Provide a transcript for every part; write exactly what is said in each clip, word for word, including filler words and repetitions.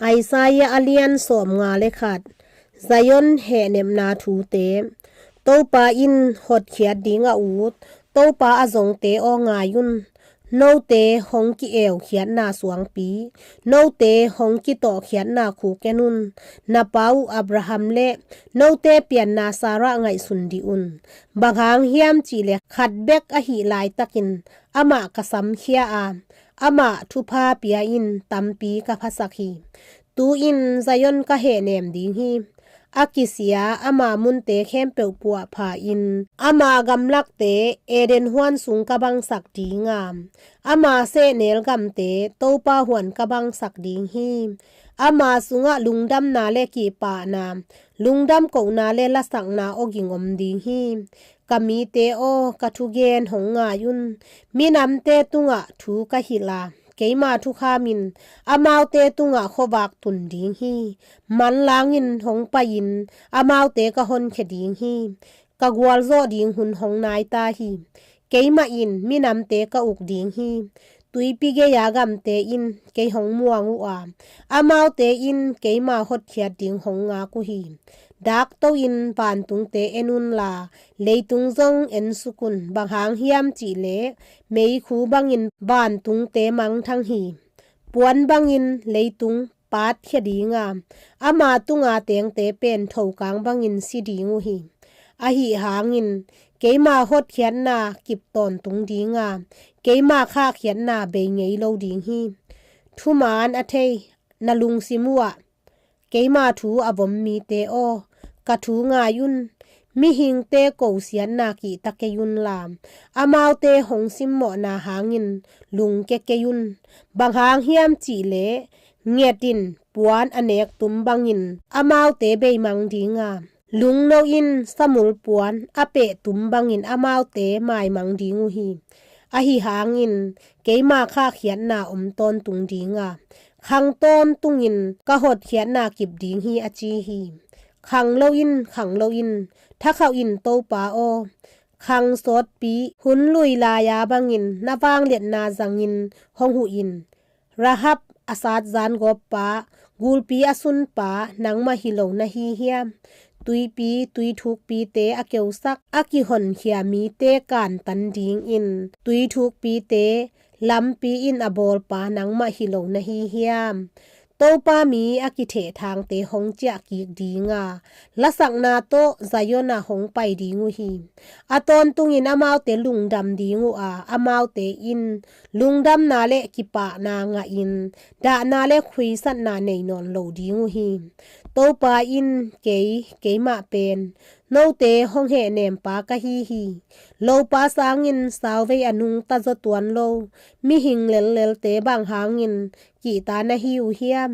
Isaiah a lian sawmnga le khat. Zion hehnepna thute. Topa in hotkhiat ding a ut, Topa a zongte aw, ngai un. Note hong ki-eukhiatna suangpi, note hong kitawhkhiatna khuk en un. Na pa uh Abraham le note pianna Sarah ngaihsun dih un. Bang hang hiam cihleh khat bek ahih laitakin amah ka samkhia a, amah thupha pia in tampi ka phasak hi. Tu-in Zion ka hehnem ding hi. A kisia ama munte khempeuh puahpha in, ama gamlakte Eden huan sung ka bangsak ding a, ama sehnel gamte Topa huan ka bangsak ding hi. Ama sungah lungdamna le kihpahna, lungdam kohna le lasakna awging om ding hi. Ka mite aw, ka thugen hong ngai un. Minamte tungah thu ka hilh a, keima thukham in amaute tungah khuavak tun ding hi. Manlang in hong pai-in amaute ka honkhia ding hi. Ka gualzawh ding hun hong nai ta hi. Keimah in minamte ka uk ding hi. Tuipi gei-a gamte in kei hong muang uh a, amaute in keima hotkhiat ding hong ngak uh hi. Dakto in vantungte en unla, leitung zong ensuk un. Bang hang hiam cihleh meikhu bangin vantungte mangthang hi. Puan bangin leitung patkhia ding a, ama tunga tengte pen thokang bangin si ding uh hi. Ahi hangin keima hotkhiatna kip tawntung ding a, keima khahkhiatna bei ngei lo ding hi. Thuman a thei, na lungsim uhah keima thu a vom mite aw, ka thu ngai un. Mihingte kosiatna kihta kei unla, amaute hong simmawhna hangin lungkia kei un. Bang hang hiam cihleh nget in puan a nek tum bangin amaute beimang ding a, lungno in samul puan a peh tum bangin amaute maimang ding uh hi. Ahi hangin keima khahkhiatna om tawntung ding a, khang tawntungin ka hotkhiatna kip ding hi, a ci hi. Khang lo in, khang lo in, thakhauh in Topa aw. Khang sawtpi hun lui lai-a bangin na vangliatna zangin hong huh in. Rahab a satzan gawppa, gulpi a sunpa nangmah hi lo na hi hiam? Tuipi, tuithukpite a keusak, a kihonkhia mite kantan dingin tuithukpite lampi in a bawlpa nangmah hi lo na hi hiam? Topa mi a kithehthangte hong ciahkik ding a, lasakna tawh Zion ah hong pai ding uh hi. A tawntungin amaute lungdam ding uh a, amaute in lungdamna le kipahna ngahin, dahna le khuisatna nei nawn lo ding uh hi. Topa in kei, keimah pen note hong hehnempa ka hi hi. Lopa sangin sauvei a nungta zaw tuan lo mihing lellelte bang hangin kihta na hi uh hiam?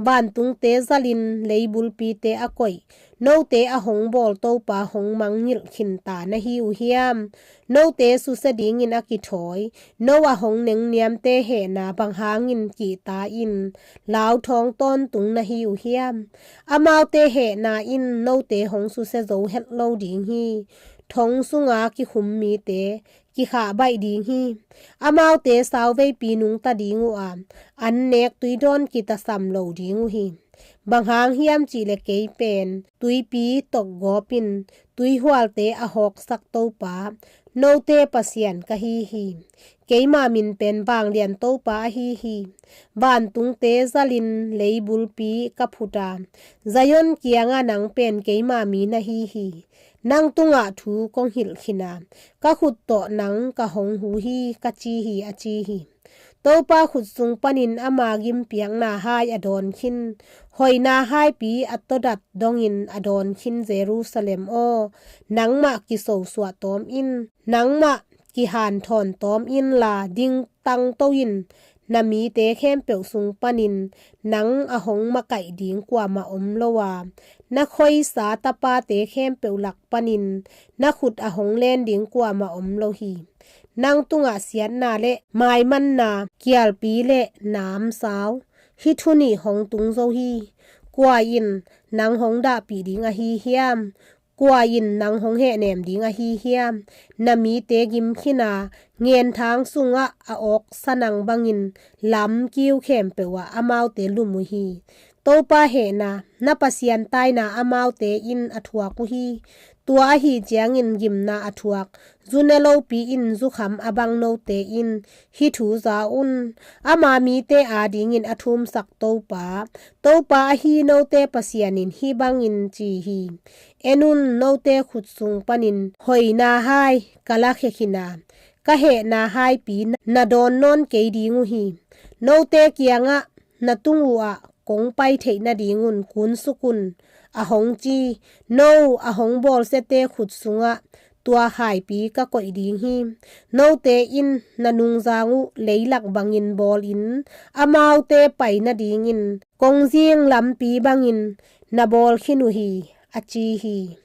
Vantungte zalin leibulpite a koih, note a hong bawl Topa hong mangngilh khinta na hi uh hiam? Note susia dingin a kithawi, no a hong nengniamte hehna bang hangin kihta in lauthawng tawntung na hi uh hiam? Amaute hehna in note hong susia zo het lo ding hi. Thong sunga kikhum mite kikhah baih ding hi. Amaute sauveipi nungta ding uh a, an nek tuidawn kitasam lo ding uh hi. Bang hang hiam cihleh kei pen tuipi tokgawp in tuihualte a hawksak Topa, note Pasian ka hi hi. Keima min pen Vanglian Topa ahi hi. Vantungte zalin leibulpi ka phut a, Zion kiangah nang pen keima mi na hi hi. Nang tungah thu kong hilh khin a, ka khut tawh nang ka hong hu hi, ka ci hi, a ci hi. Topa khut sung panin ama gimpiakna hai a dawn khin, hoihna haipi a tawdat dongin a dawn khin Jerusalem aw, nangmah kisosuah tawm in, nangmah kihanthawn tawm inla, dingtangto in. Na mite khempeuh sung panin nang a hong makaih ding kuamah om lo a, na khoisa tapate khempeuh lak panin na khut a hong len ding kuamah om lo hi. Nang tungah siatna le maimanna, kialpi le namsau, hih thu nih hong tung zo hi. Kua in nang hong dahpih ding ahi hiam? Kua in nang hong hehnem ding ahi hiam? Na mite gim khin a, ngenthang sungah a awksa nang bangin lamkiu khempeuh ah amaute lum uh hi. Topa hehna, na Pasian taina amaute in a thuak uh hi. Tua ahih ciangin gimna a thuak, zu ne lopi in zukham a bang note in hih thu za un. Ama mite adingin a thumsak Topa, Topa ahi note Pasian in hih bangin ci hi: En un, note khut sung panin hoihna hai ka lakhia khin a, ka hehna haipi na dawn nawn kei ding uh hi. Note kiangah na tung uh ah kong pai theih nadingun kunsuk un, a hong ci. No a hong bawlsiate khut sungah tua haipi ka koih ding hi. Note in na nungzang uh leilak bangin bawlin, amaute pai nadingin kongzing lampi bangin na bawl khin uh hi, a ci hi.